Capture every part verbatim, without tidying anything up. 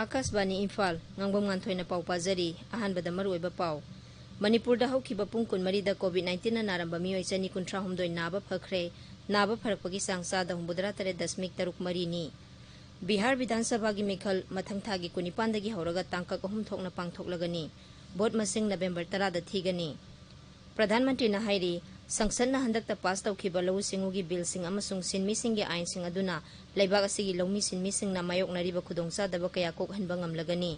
ꯑꯥꯀꯥꯁꯕꯥꯅꯤ ꯏꯝꯐꯥꯜ, ꯉꯥꯡꯕꯝ ꯉꯥꯟꯊꯣꯏꯅ ꯄꯥꯎ ꯄꯥꯖꯔꯤ꯫ ꯑꯍꯥꯟꯕꯗ ꯃꯔꯨꯑꯣꯏꯕ ꯄꯥꯎ꯫ ꯃꯅꯤꯄꯨꯔꯗ ꯍꯧꯈꯤꯕ ꯄꯨꯡ ꯀꯨꯟꯃꯔꯤꯗ COVID nineteenꯅ ꯅꯥꯔꯝꯕ ꯃꯤꯑꯣꯏ ꯆꯅꯤ ꯀꯨꯟꯊ꯭ꯔꯥ ꯍꯨꯝꯗꯣꯏ ꯅꯥꯕ ꯐꯈ꯭ꯔꯦ꯫ ꯅꯥꯕ ꯐꯔꯛꯄꯒꯤ ꯆꯥꯡ ꯆꯥꯗ ꯍꯨꯝꯐꯨꯇꯔꯥ ꯇꯔꯦꯠ ꯗꯁꯃꯤꯛ ꯇꯔꯨꯛ ꯃꯔꯤꯅꯤ꯫ ꯕꯤꯍꯥꯔ ꯕꯤꯙꯥꯟ ꯁꯚꯥꯒꯤ ꯃꯤꯈꯜ ꯃꯊꯪ ꯊꯥꯒꯤ ꯀꯨꯟꯅꯤꯄꯥꯟꯗꯒꯤ ꯍꯧꯔꯒ ꯇꯥꯡꯀꯛ ꯑꯍꯨꯝ ꯊꯣꯛꯅ ꯄꯥꯡꯊꯣꯛꯂꯒꯅꯤ꯫ ꯚꯣꯠ ꯃꯁꯤꯡ ꯅꯕꯦꯝꯕꯔ ꯇꯔꯥꯗ ꯊꯤꯒꯅꯤ꯫ ꯄ꯭ꯔꯙꯥꯟ ꯃꯟꯇ꯭ꯔꯤꯅ ꯍꯥꯏꯔꯤ, ꯁꯪꯁꯠꯅ ꯍꯟꯗꯛꯇ ꯄꯥꯁ ꯇꯧꯈꯤꯕ ꯂꯧꯎ ꯁꯤꯡꯎꯒꯤ ꯕꯤꯜꯁꯤꯡ ꯑꯃꯁꯨꯡ ꯁꯤꯟꯃꯤꯁꯤꯡꯒꯤ ꯑꯥꯏꯟꯁꯤꯡ ꯑꯗꯨꯅ ꯂꯩꯕꯥꯛ ꯑꯁꯤꯒꯤ ꯂꯧꯃꯤ ꯁꯤꯟꯃꯤꯁꯤꯡꯅ ꯃꯥꯌꯣꯛꯅꯔꯤꯕ ꯈꯨꯗꯣꯡꯆꯥꯗꯕ ꯀꯌꯥ ꯀꯣꯛꯍꯟꯕ ꯉꯝꯂꯒꯅꯤ꯫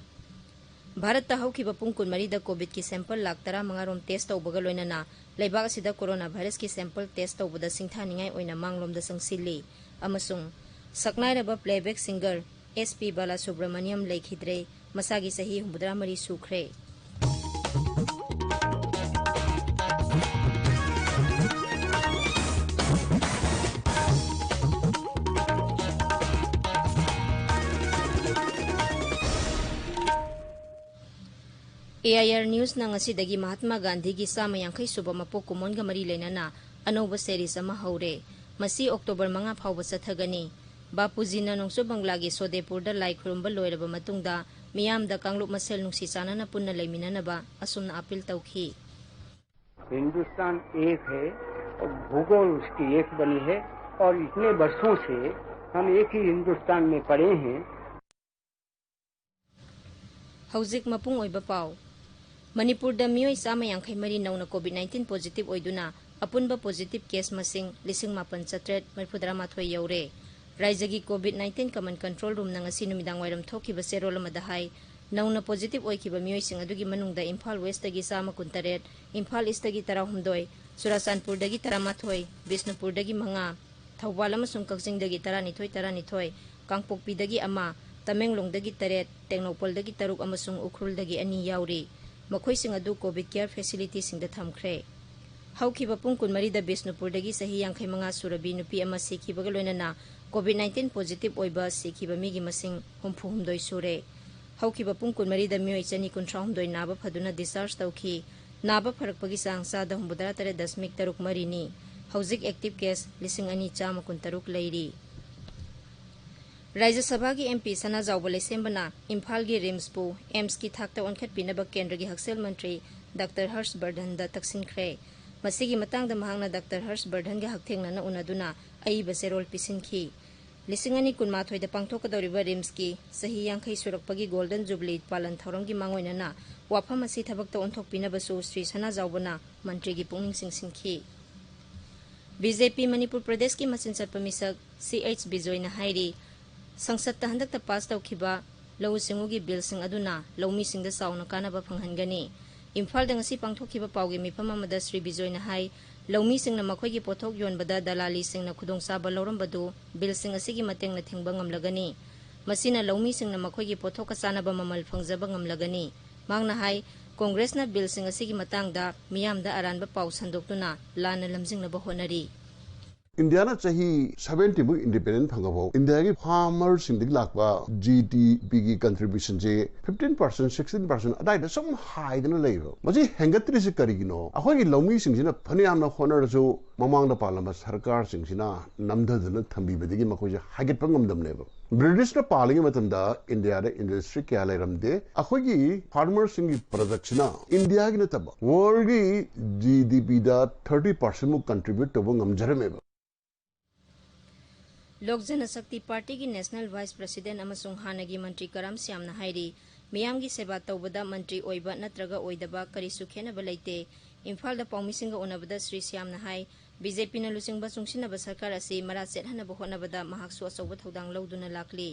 ꯚꯥꯔꯠꯇ ꯍꯧꯈꯤꯕ ꯄꯨꯡ ꯀꯨꯟꯃꯔꯤꯗ COVIDꯀꯤ sample ꯂꯥꯈ ꯇꯔꯥꯃꯉꯥ ꯔꯣꯝ test ꯇꯧꯕꯒ ꯂꯣꯏꯅꯅ ꯂꯩꯕꯥꯛ ꯑꯁꯤꯗ corona virusꯀꯤ sample test ꯇꯧꯕꯗ ꯁꯤꯡꯊꯥꯅꯤꯡꯉꯥꯏ ꯑꯣꯏꯅ ꯃꯥꯡꯂꯣꯝꯗ ꯆꯪꯁꯤꯜꯂꯤ꯫ ꯑꯃꯁꯨꯡ ꯁꯛꯅꯥꯏꯔꯕ playback singer S P Balasubramaniam ꯂꯩꯈꯤꯗ꯭ꯔꯦ꯫ ꯃꯁꯥꯒꯤ ꯆꯍꯤ ꯍꯨꯝꯐꯨꯇꯔꯥ ꯃꯔꯤ ꯁꯨꯈ꯭ꯔꯦ꯫ AIR Newsꯅ ꯉꯁꯤꯗꯒꯤ ꯃꯍꯥꯠꯃꯥ ꯒꯥꯟꯙꯤꯒꯤ ꯆꯥꯝꯃ ꯌꯥꯡꯈꯩ ꯁꯨꯕ ꯃꯄꯣꯛ ꯀꯨꯝꯑꯣꯟꯒ ꯃꯔꯤ ꯂꯩꯅꯅ ꯑꯅꯧꯕ series ꯑꯃ ꯍꯧꯔꯦ꯫ ꯃꯁꯤ October ꯃꯉꯥ ꯐꯥꯎꯕ ꯆꯠꯊꯒꯅꯤ꯫ ꯕꯥꯄꯨꯖꯤꯅ ꯅꯣꯡꯆꯨꯞ ꯕꯪꯒ꯭ꯂꯥꯒꯤ ꯁꯣꯗꯦꯄꯨꯔꯗ ꯂꯥꯏ ꯈꯨꯔꯨꯝꯕ ꯂꯣꯏꯔꯕ ꯃꯇꯨꯡꯗ ꯃꯤꯌꯥꯝꯗ ꯀꯥꯡꯂꯨꯞ ꯃꯁꯦꯜ ꯅꯨꯡꯁꯤ ꯆꯥꯟꯅꯅ ꯄꯨꯟꯅ ꯂꯩꯃꯤꯟꯅꯅꯕ ꯑꯁꯨꯝꯅ appeal ꯇꯧꯈꯤ꯫ हिंदुस्तान एक है और भूगोल उसकी एक बनी है और इतने वर्षों से हम एक ही हिंदुस्तान में पड़े हैं। ꯍꯧꯖꯤꯛ ꯃꯄꯨꯡ ꯑꯣꯏꯕ ꯄꯥꯎ꯫ ꯃꯅꯤꯄꯨꯔꯗ ꯃꯤꯑꯣꯏ ꯆꯥꯝꯃ ꯌꯥꯡꯈꯩ ꯃꯔꯤ ꯅꯧꯅ COVID nineteen positive ꯑꯣꯏꯗꯨꯅ ꯑꯄꯨꯟꯕ positive case ꯃꯁꯤꯡ ꯂꯤꯁꯤꯡ ꯃꯥꯄꯟ ꯆꯥꯇ꯭ꯔꯦꯠ ꯃꯔꯤꯐꯨꯇꯔꯥ ꯃꯥꯊꯣꯏ ꯌꯧꯔꯦ꯫ ꯔꯥꯏꯖꯒꯤ COVID nineteen command control roomꯅ ꯉꯁꯤ ꯅꯨꯃꯤꯗꯥꯡ ꯋꯥꯏꯔꯝ ꯊꯣꯛꯈꯤꯕ ꯆꯦꯔꯣꯜ ꯑꯃꯗ ꯍꯥꯏ, ꯅꯧꯅ positive ꯑꯣꯏꯈꯤꯕ ꯃꯤꯑꯣꯏꯁꯤꯡ ꯑꯗꯨꯒꯤ ꯃꯅꯨꯡꯗ ꯏꯝꯐꯥꯜ Westꯇꯒꯤ ꯆꯥꯝꯃ ꯀꯨꯟꯇꯔꯦꯠ, ꯏꯝꯐꯥꯜ Eastꯇꯒꯤ ꯇꯔꯥꯍꯨꯝꯗꯣꯏ, ꯆꯨꯔꯥꯆꯥꯟꯄꯨꯔꯗꯒꯤ ꯇꯔꯥꯃꯥꯊꯣꯏ, ꯕꯤꯁꯅꯨꯄꯨꯔꯗꯒꯤ ꯃꯉꯥ, ꯊꯧꯕꯥꯜ ꯑꯃꯁꯨꯡ ꯀꯛꯆꯤꯡꯗꯒꯤ ꯇꯔꯥꯅꯤꯊꯣꯏ ꯇꯔꯥꯅꯤꯊꯣꯏ, ꯀꯥꯡꯄꯣꯛꯄꯤꯗꯒꯤ ꯑꯃ, ꯇꯃꯦꯡꯂꯣꯡꯗꯒꯤ ꯇꯔꯦꯠ, ꯇꯦꯡꯅꯧꯄꯜꯗꯒꯤ ꯇꯔꯨꯛ ꯑꯃꯁꯨꯡ ꯎꯈ꯭ꯔꯨꯜꯗꯒꯤ ꯑꯅꯤ ꯌꯥꯎꯔꯤ꯫ ꯃꯈꯣꯏꯁꯤꯡ ꯑꯗꯨ COVID care facilityꯁꯤꯡꯗ ꯊꯝꯈ꯭ꯔꯦ꯫ ꯍꯧꯈꯤꯕ ꯄꯨꯡ ꯀꯨꯟꯃꯔꯤꯗ ꯕꯤꯁꯅꯨꯄꯨꯔꯗꯒꯤ ꯆꯍꯤ ꯌꯥꯡꯈꯩ ꯃꯉꯥ ꯁꯨꯔꯕꯤ ꯅꯨꯄꯤ ꯑꯃ ꯁꯤꯈꯤꯕꯒ ꯂꯣꯏꯅꯅ COVID nineteen positive ꯑꯣꯏꯕ ꯁꯤꯈꯤꯕ ꯃꯤꯒꯤ ꯃꯁꯤꯡ ꯍꯨꯝꯐꯨ ꯍꯨꯝꯗꯣꯏ ꯁꯨꯔꯦ꯫ ꯍꯧꯈꯤꯕ ꯄꯨꯡ ꯀꯨꯟꯃꯔꯤꯗ ꯃꯤꯑꯣꯏ ꯆꯅꯤ ꯀꯨꯟꯊ꯭ꯔꯥ ꯍꯨꯝꯗꯣꯏ ꯅꯥꯕ ꯐꯗꯨꯅ discharge ꯇꯧꯈꯤ꯫ ꯅꯥꯕ ꯐꯔꯛꯄꯒꯤ ꯆꯥꯡ ꯆꯥꯗ ꯍꯨꯝꯐꯨꯇꯔꯥ ꯇꯔꯦꯠ ꯗꯁꯃꯤꯛ ꯇꯔꯨꯛ ꯃꯔꯤꯅꯤ꯫ ꯍꯧꯖꯤꯛ active case ꯂꯤꯁꯤꯡ ꯑꯅꯤ ꯆꯥꯝꯃ ꯀꯨꯟꯇꯔꯨꯛ ꯂꯩꯔꯤ꯫ ꯔꯥꯖ꯭ꯌ ꯁꯚꯥꯒꯤ ꯑꯦꯝ ꯄꯤ ꯁꯅꯥꯖꯥꯎꯕ ꯂꯩꯁꯦꯝꯕꯅ ꯏꯝꯐꯥꯜꯒꯤ ꯔꯤꯝꯁꯄꯨ ꯑꯦꯝꯁꯀꯤ ꯊꯥꯛꯇ ꯑꯣꯟꯈꯠꯄꯤꯅꯕ ꯀꯦꯟꯗ꯭ꯔꯒꯤ ꯍꯛꯁꯦꯜ ꯃꯟꯇ꯭ꯔꯤ ꯗꯥꯛꯇꯔ ꯍꯔꯁ ꯕꯔꯙꯟꯗ ꯇꯛꯁꯤꯟꯈ꯭ꯔꯦ꯫ ꯃꯁꯤꯒꯤ ꯃꯇꯥꯡꯗ ꯃꯍꯥꯛꯅ ꯗꯥꯛꯇꯔ ꯍꯔꯁ ꯕꯔꯙꯟꯒ ꯍꯛꯊꯦꯡꯅꯅ ꯎꯅꯗꯨꯅ ꯑꯏꯕ ꯆꯦꯔꯣꯜ ꯄꯤꯁꯤꯟꯈꯤ꯫ ꯂꯤꯁꯤꯡ ꯑꯅꯤ ꯀꯨꯟꯃꯥꯊꯣꯏꯗ ꯄꯥꯡꯊꯣꯛꯀꯗꯧꯔꯤꯕ ꯔꯤꯝꯁꯀꯤ ꯆꯍꯤ ꯌꯥꯡꯈꯩ ꯁꯨꯔꯛꯄꯒꯤ ꯒꯣꯜꯗꯟ ꯖꯨꯕꯤꯂꯤ ꯄꯥꯂꯟ ꯊꯧꯔꯝꯒꯤ ꯃꯥꯡꯑꯣꯏꯅꯅ ꯋꯥꯐꯝ ꯑꯁꯤ ꯊꯕꯛꯇ ꯑꯣꯟꯊꯣꯛꯄꯤꯅꯕꯁꯨ ꯁ꯭ꯔꯤ ꯁꯅꯥꯖꯥꯎꯕꯅ ꯃꯟꯇ꯭ꯔꯤꯒꯤ ꯄꯨꯛꯅꯤꯡ ꯆꯤꯡꯁꯤꯟꯈꯤ꯫ ꯕꯤ ꯖꯦ ꯄꯤ ꯃꯅꯤꯄꯨꯔ ꯄ꯭ꯔꯗꯦꯁꯀꯤ ꯃꯆꯤꯟ ꯆꯠꯄ ꯃꯤꯁꯛ ꯁꯤ ꯑꯩꯆ ꯕꯤꯖꯣꯏꯅ ꯍꯥꯏꯔꯤ, ꯁꯪꯁꯠꯇ ꯍꯟꯗꯛꯇ ꯄꯥꯁ ꯇꯧꯈꯤꯕ ꯂꯧꯎ ꯁꯤꯡꯎꯒꯤ ꯕꯤꯜꯁꯤꯡ ꯑꯗꯨꯅ ꯂꯧꯃꯤꯁꯤꯡꯗ ꯆꯥꯎꯅ ꯀꯥꯟꯅꯕ ꯐꯪꯍꯟꯒꯅꯤ꯫ ꯏꯝꯐꯥꯜꯗ ꯉꯁꯤ ꯄꯥꯡꯊꯣꯛꯈꯤꯕ ꯄꯥꯎꯒꯤ ꯃꯤꯐꯝ ꯑꯃꯗ ꯁ꯭ꯔꯤ ꯕꯤꯖꯣꯏꯅ ꯍꯥꯏ, ꯂꯧꯃꯤꯁꯤꯡꯅ ꯃꯈꯣꯏꯒꯤ ꯄꯣꯠꯊꯣꯛ ꯌꯣꯟꯕꯗ ꯗꯂꯥꯂꯤꯁꯤꯡꯅ ꯈꯨꯗꯣꯡꯆꯥꯕ ꯂꯧꯔꯝꯕꯗꯨ ꯕꯤꯜꯁꯤꯡ ꯑꯁꯤꯒꯤ ꯃꯇꯦꯡꯅ ꯊꯤꯡꯕ ꯉꯝꯂꯒꯅꯤ꯫ ꯃꯁꯤꯅ ꯂꯧꯃꯤꯁꯤꯡꯅ ꯃꯈꯣꯏꯒꯤ ꯄꯣꯠꯊꯣꯛꯀ ꯆꯥꯟꯅꯕ ꯃꯃꯜ ꯐꯪꯖꯕ ꯉꯝꯂꯒꯅꯤ꯫ ꯃꯍꯥꯛꯅ ꯍꯥꯏ, ꯀꯣꯡꯒ꯭ꯔꯦꯁꯅ ꯕꯤꯜꯁꯤꯡ ꯑꯁꯤꯒꯤ ꯃꯇꯥꯡꯗ ꯃꯤꯌꯥꯝꯗ ꯑꯔꯥꯟꯕ ꯄꯥꯎ ꯁꯟꯗꯣꯛꯇꯨꯅ ꯂꯥꯟꯅ ꯂꯝꯖꯤꯡꯅꯕ ꯍꯣꯠꯅꯔꯤ꯫ ꯏꯟꯗꯤꯌꯥꯅ ꯆꯍꯤ ꯁꯚꯦꯟꯇꯤꯃꯨꯛ ꯏꯟꯗꯤꯄꯦꯟꯗꯦꯟ ꯐꯪꯉꯐꯥꯎ ꯏꯟꯗꯤꯌꯥꯒꯤ ꯐꯥꯔꯃꯔꯁꯤꯡꯗꯒꯤ ꯂꯥꯛꯄ ꯖꯤ ꯗꯤ ꯄꯤꯒꯤ ꯀꯟꯇ꯭ꯔꯤꯕ꯭ꯌꯨꯁꯟꯁꯦ ꯐꯤꯐꯇꯤꯟ ꯄꯥꯔꯁꯦꯟ, ꯁꯤꯛꯁꯇꯤꯟ ꯄꯥꯔꯁꯦꯟ ꯑꯗꯥꯏꯗ ꯁꯨꯝ ꯍꯥꯏꯗꯅ ꯂꯩꯕ꯫ ꯃꯁꯤ ꯍꯦꯟꯒꯠꯇ꯭ꯔꯤꯁꯤ ꯀꯔꯤꯒꯤꯅꯣ? ꯑꯩꯈꯣꯏꯒꯤ ꯂꯧꯃꯤꯁꯤꯡꯁꯤꯅ ꯐꯅꯌꯥꯝꯅ ꯍꯣꯠꯅꯔꯁꯨ ꯃꯃꯥꯡꯗ ꯄꯥꯜꯂꯝꯕ ꯁꯔꯀꯥꯔꯁꯤꯡꯁꯤꯅ ꯅꯝꯊꯗꯨꯅ ꯊꯝꯕꯤꯕꯗꯒꯤ ꯃꯈꯣꯏꯁꯦ ꯍꯥꯏꯒꯠꯄ ꯉꯝꯗꯕꯅꯦꯕ꯫ ꯕ꯭ꯔꯤꯇꯤꯁꯅ ꯄꯥꯜꯂꯤꯉꯩ ꯃꯇꯝꯗ ꯏꯟꯗꯤꯌꯥꯗ ꯏꯟꯗꯁꯇ꯭ꯔꯤ ꯀꯌꯥ ꯂꯩꯔꯝꯗꯦ꯫ ꯑꯩꯈꯣꯏꯒꯤ ꯐꯥꯔꯃꯔꯁꯤꯡꯒꯤ ꯄ꯭ꯔꯗꯛꯁꯤꯅ ꯏꯟꯗꯤꯌꯥꯒꯤ ꯅꯠꯇꯕ ꯋꯥꯔꯜꯒꯤ ꯖꯤ ꯗꯤ ꯄꯤꯗ ꯊꯥꯔꯇꯤ ꯄꯥꯔꯁꯦꯟꯃꯨꯛ ꯀꯟꯇ꯭ꯔꯤꯕ꯭ꯌꯨꯠ ꯇꯧꯕ ꯉꯝꯖꯔꯝꯃꯦꯕ꯫ ꯂꯣꯛ ꯖꯅꯁꯛꯇꯤ ꯄꯥꯔꯇꯤꯒꯤ ꯅꯦꯁꯅꯦꯜ ꯚꯥꯏꯁ ꯄ꯭ꯔꯁꯤꯗꯦꯟ ꯑꯃꯁꯨꯡ ꯍꯥꯟꯅꯒꯤ ꯃꯟꯇ꯭ꯔꯤ ꯀꯔꯥꯝ ꯁ꯭ꯌꯥꯝꯅ ꯍꯥꯏꯔꯤ, ꯃꯤꯌꯥꯝꯒꯤ ꯁꯦꯕꯥ ꯇꯧꯕꯗ ꯃꯟꯇ꯭ꯔꯤ ꯑꯣꯏꯕ ꯅꯠꯇ꯭ꯔꯒ ꯑꯣꯏꯗꯕ ꯀꯔꯤꯁꯨ ꯈꯦꯠꯅꯕ ꯂꯩꯇꯦ꯫ ꯏꯝꯐꯥꯜꯗ ꯄꯥꯎꯃꯤꯁꯤꯡꯒ ꯎꯅꯕꯗ ꯁ꯭ꯔꯤ ꯁ꯭ꯌꯥꯝꯅ ꯍꯥꯏ, ꯕꯤ ꯖꯦ ꯄꯤꯅ ꯂꯨꯆꯤꯡꯕ ꯆꯨꯡꯁꯤꯟꯅꯕ ꯁꯔꯀꯥꯔ ꯑꯁꯤ ꯃꯔꯥ ꯆꯦꯠꯍꯟꯅꯕ ꯍꯣꯠꯅꯕꯗ ꯃꯍꯥꯛꯁꯨ ꯑꯆꯧꯕ ꯊꯧꯗꯥꯡ ꯂꯧꯗꯨꯅ ꯂꯥꯛꯂꯤ꯫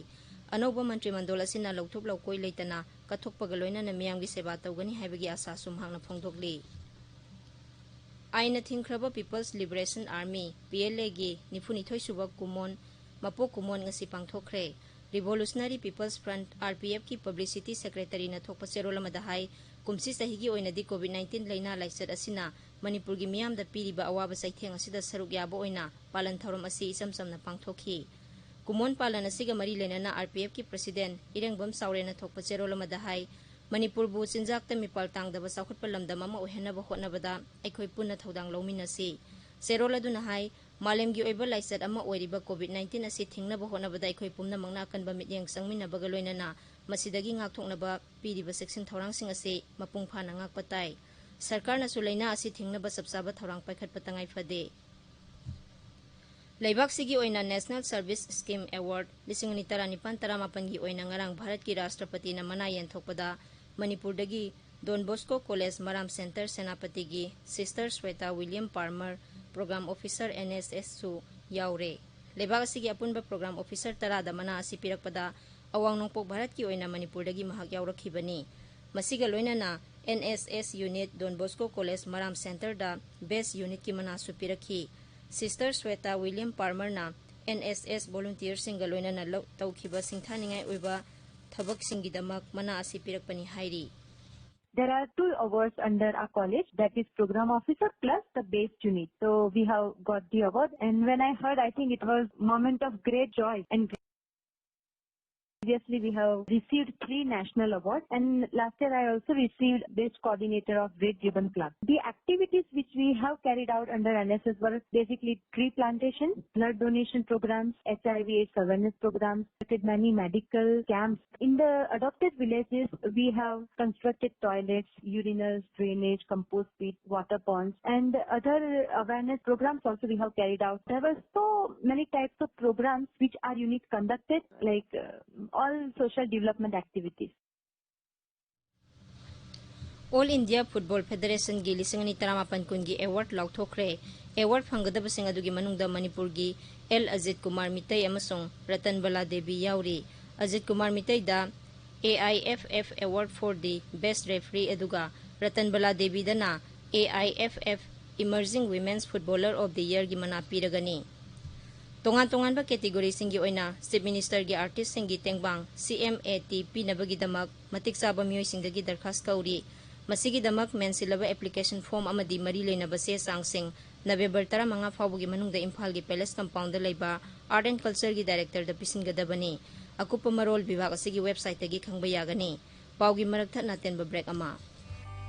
ꯑꯅꯧꯕ ꯃꯟꯇ꯭ꯔꯤ ꯃꯟꯗꯣꯜ ꯑꯁꯤꯅ ꯂꯧꯊꯣꯛ ꯂꯧꯀꯣꯏ ꯂꯩꯇꯅ ꯀꯠꯊꯣꯛꯄꯒ ꯂꯣꯏꯅꯅ ꯃꯤꯌꯥꯝꯒꯤ ꯁꯦꯕꯥ ꯇꯧꯒꯅꯤ ꯍꯥꯏꯕꯒꯤ ꯑꯥꯁꯥꯁꯨ ꯃꯍꯥꯛꯅ ꯐꯣꯡꯗꯣꯛꯂꯤ꯫ ꯑꯥꯏꯟꯅ ꯊꯤꯡꯈ꯭ꯔꯕ people's liberation army, P L ꯑꯦꯒꯤ ꯅꯤꯐꯨꯅꯤꯊꯣꯏ ꯁꯨꯕ ꯀꯨꯃꯣꯟ, ꯃꯄꯣꯛ ꯀꯨꯃꯣꯟ ꯉꯁꯤ ꯄꯥꯡꯊꯣꯛꯈ꯭ꯔꯦ꯫ Revolutionary people's front, R P ꯑꯦꯐꯀꯤ ꯄꯕ꯭ꯂꯤꯁꯤꯇꯤ ꯁꯦꯀ꯭ꯔꯦꯇꯔꯤꯅ ꯊꯣꯛꯄ ꯆꯦꯔꯣꯜ ꯑꯃꯗ ꯍꯥꯏ, ꯀꯨꯝꯁꯤ ꯆꯍꯤꯒꯤ ꯑꯣꯏꯅꯗꯤ ꯀꯣꯚꯤꯗ ꯅꯥꯏꯟꯇꯤꯟ ꯂꯩꯅꯥ ꯂꯥꯏꯆꯠ ꯑꯁꯤꯅ ꯃꯅꯤꯄꯨꯔꯒꯤ ꯃꯤꯌꯥꯝꯗ ꯄꯤꯔꯤꯕ ꯑꯋꯥꯕ ꯆꯩꯊꯦꯡ ꯑꯁꯤꯗ ꯁꯔꯨꯛ ꯌꯥꯕ ꯑꯣꯏꯅ ꯄꯥꯂꯟ ꯊꯧꯔꯝ ꯑꯁꯤ ꯏꯆꯝ ꯆꯝꯅ ꯄꯥꯡꯊꯣꯛꯈꯤ꯫ ꯀꯨꯃꯣꯟ ꯄꯥꯂꯟ ꯑꯁꯤꯒ ꯃꯔꯤ ꯂꯩꯅꯅ ꯑꯥꯔ ꯄꯤ ꯑꯦꯐꯀꯤ ꯄ꯭ꯔꯁꯤꯗꯦꯟꯠ ꯏꯔꯦꯡꯕꯝ ꯆꯥꯎꯔꯦꯟꯅ ꯊꯣꯛꯄ ꯆꯦꯔꯣꯜ ꯑꯃꯗ ꯍꯥꯏ, ꯃꯅꯤꯄꯨꯔꯕꯨ ꯆꯤꯟꯖꯥꯛꯇ ꯃꯤꯄꯥꯜ ꯇꯥꯡꯗꯕ ꯆꯥꯎꯈꯠꯄ ꯂꯝꯗꯝ ꯑꯃ ꯑꯣꯏꯍꯟꯅꯕ ꯍꯣꯠꯅꯕꯗ ꯑꯩꯈꯣꯏ ꯄꯨꯟꯅ ꯊꯧꯗꯥꯡ ꯂꯧꯃꯤꯟꯅꯁꯤ꯫ ꯆꯦꯔꯣꯜ ꯑꯗꯨꯅ ꯍꯥꯏ, ꯃꯥꯂꯦꯝꯒꯤ ꯑꯣꯏꯕ ꯂꯥꯏꯆꯠ ꯑꯃ ꯑꯣꯏꯔꯤꯕ COVID nineteen ꯑꯁꯤ ꯊꯤꯡꯅꯕ ꯍꯣꯠꯅꯕꯗ ꯑꯩꯈꯣꯏ ꯄꯨꯝꯅꯃꯛꯅ ꯑꯀꯟꯕ ꯃꯤꯠꯌꯦꯡ ꯆꯪꯃꯤꯟꯅꯕꯒ ꯂꯣꯏꯅꯅ ꯃꯁꯤꯗꯒꯤ ꯉꯥꯛꯊꯣꯛꯅꯕ ꯄꯤꯔꯤꯕ ꯆꯦꯛꯁꯤꯟ ꯊꯧꯔꯥꯡꯁꯤꯡ ꯑꯁꯤ ꯃꯄꯨꯡ ꯐꯥꯅ ꯉꯥꯛꯄ ꯇꯥꯏ꯫ ꯁꯔꯀꯥꯔꯅꯁꯨ ꯂꯥꯏꯅꯥ ꯑꯁꯤ ꯊꯤꯡꯅꯕ ꯆꯞ ꯆꯥꯕ ꯊꯧꯔꯥꯡ ꯄꯥꯏꯈꯠꯄ ꯇꯉꯥꯏ ꯐꯗꯦ꯫ ꯂꯩꯕꯥꯛꯁꯤꯒꯤ ꯑꯣꯏꯅ National Service Scheme Award ꯂꯤꯁꯤꯡ ꯑꯅꯤ ꯇꯔꯥꯅꯤꯄꯥꯟ ꯇꯔꯥꯃꯥꯄꯟꯒꯤ ꯑꯣꯏꯅ ꯉꯔꯥꯡ ꯚꯥꯔꯠꯀꯤ ꯔꯥꯁꯇ꯭ꯔꯄꯇꯤꯅ ꯃꯅꯥ ꯌꯦꯟꯊꯣꯛꯄꯗ ꯃꯅꯤꯄꯨꯔꯗꯒꯤ Don Bosco College ꯃꯔꯥꯝ Center ꯁꯦꯅꯥꯄꯇꯤꯒꯤ Sister Sweta William Palmer, Program Officer, N S S ꯁꯨ ꯌꯥꯎꯔꯦ꯫ ꯂꯩꯕꯥꯛ ꯑꯁꯤꯒꯤ ꯑꯄꯨꯟꯕ Program Officer ꯇꯔꯥꯗ ꯃꯅꯥ ꯑꯁꯤ ꯄꯤꯔꯛꯄꯗ ꯑꯋꯥꯡ ꯅꯣꯡꯄꯣꯛ ꯚꯥꯔꯠꯀꯤ ꯑꯣꯏꯅ ꯃꯅꯤꯄꯨꯔꯗꯒꯤ ꯃꯍꯥꯛ ꯌꯥꯎꯔꯛꯈꯤꯕꯅꯤ꯫ ꯃꯁꯤꯒ ꯂꯣꯏꯅꯅ N S S Unit Don Bosco College ꯃꯔꯥꯝ Centerꯗ Best Unitꯀꯤ ꯃꯅꯥꯁꯨ ꯄꯤꯔꯛꯈꯤ꯫ Sister Sweta William Palmerꯅ N S S volunteerꯁꯤꯡꯒ ꯂꯣꯏꯅꯅ ꯂꯧ-, ꯇꯧꯈꯤꯕ ꯁꯤꯡꯊꯥꯅꯤꯡꯉꯥꯏ ꯑꯣꯏꯕ ꯊꯕꯛꯁꯤꯡꯒꯤꯗꯃꯛ ꯃꯅꯥ ꯑꯁꯤ ꯄꯤꯔꯛꯄꯅꯤ ꯍꯥꯏꯔꯤ꯫ There are two awards under our college, that is Program Officer plus the Best Unit. So we have got the award, and when I heard, I think it was moment of great joy. And previously we have received three national awards, and last year I also received Best Coordinator of Red Ribbon Club. The activities which we have carried out under N S S were basically tree plantation, blood donation programs, H I V AIDS awareness programs, many medical camps. In the adopted villages, we have constructed toilets, urinals, drainage, compost pit, water ponds, and other awareness programs also we have carried out. There were so many types of programs which are unique conducted, like, uh, all social development activities. All India Football Federationꯒꯤ ꯂꯤꯁꯤꯡ ꯑꯅꯤ ꯇꯔꯥꯃꯥꯄꯟ ꯀꯨꯟꯒꯤ award ꯂꯥꯎꯊꯣꯛꯈ꯭ꯔꯦ꯫ Award ꯐꯪꯒꯗꯕꯁꯤꯡ ꯑꯗꯨꯒꯤ ꯃꯅꯨꯡꯗ ꯃꯅꯤꯄꯨꯔꯒꯤ L Ajit Kumar Meitei ꯑꯃꯁꯨꯡ ꯔꯇꯟꯕꯂꯥ ꯗꯦꯕꯤ ꯌꯥꯎꯔꯤ꯫ Ajit Kumar ꯃꯤꯇꯩꯗ A I F F Award for the Best Referee ꯑꯗꯨꯒ ꯔꯇꯟꯕꯂꯥ ꯗꯦꯕꯤꯗꯅ A I F F Emerging Women's Footballer of the Yearꯒꯤ ꯃꯅꯥ ꯄꯤꯔꯒꯅꯤ꯫ ꯇꯣꯉꯥꯟ ꯇꯣꯉꯥꯟꯕ categoryꯁꯤꯡꯒꯤ ꯑꯣꯏꯅ Chief Ministerꯒꯤ artistꯁꯤꯡꯒꯤ ꯇꯦꯡꯕꯥꯡ C M A T ꯄꯤꯅꯕꯒꯤꯗꯃꯛ ꯃꯇꯤꯛ ꯆꯥꯕ ꯃꯤꯑꯣꯏꯁꯤꯡꯗꯒꯤ ꯗꯔꯈꯥꯁ ꯀꯧꯔꯤ꯫ ꯃꯁꯤꯒꯤꯗꯃꯛ ꯃꯦꯟꯁꯤꯜꯂꯕ application form ꯑꯃꯗꯤ ꯃꯔꯤ ꯂꯩꯅꯕ ꯆꯦ ꯆꯥꯡꯁꯤꯡ November ꯇꯔꯥꯃꯉꯥ ꯐꯥꯎꯕꯒꯤ ꯃꯅꯨꯡꯗ ꯏꯝꯐꯥꯜꯒꯤ Palace Compoundꯗ ꯂꯩꯕ Art and Cultureꯒꯤ Directorꯗ ꯄꯤꯁꯤꯟꯒꯗꯕꯅꯤ꯫ ꯑꯀꯨꯞꯄ ꯃꯔꯣꯜ ꯕꯤꯚꯥꯒ ꯑꯁꯤꯒꯤ websiteꯇꯒꯤ ꯈꯪꯕ ꯌꯥꯒꯅꯤ꯫ ꯄꯥꯎꯒꯤ ꯃꯔꯛ ꯊꯠꯅ ꯑꯇꯦꯟꯕ break ꯑꯃ꯫